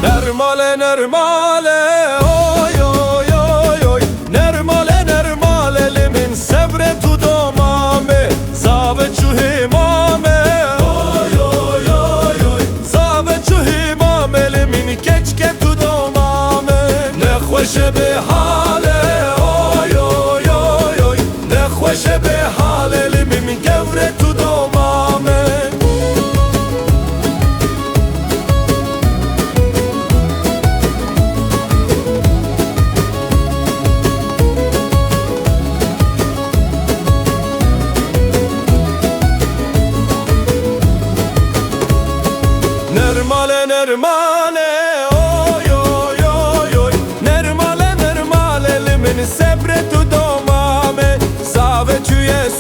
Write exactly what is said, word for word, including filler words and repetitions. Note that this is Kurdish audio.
Nermale, nermale, oy, oy, oy, oy. Nermale, nermale, li min sebre tu doma me. Zave çu hêma me, oy, oy, oy, oy. Zave çu hêma me, li min keçke tu doma me. Nexweşe be hale, oy, oy, oy, oy. Nexweşe be hale, li min gewre tu doma me. Nermale, nermale, oy, oy, oy, oy. Nermale, nermale, li min sebre tu doma me. Zave çûye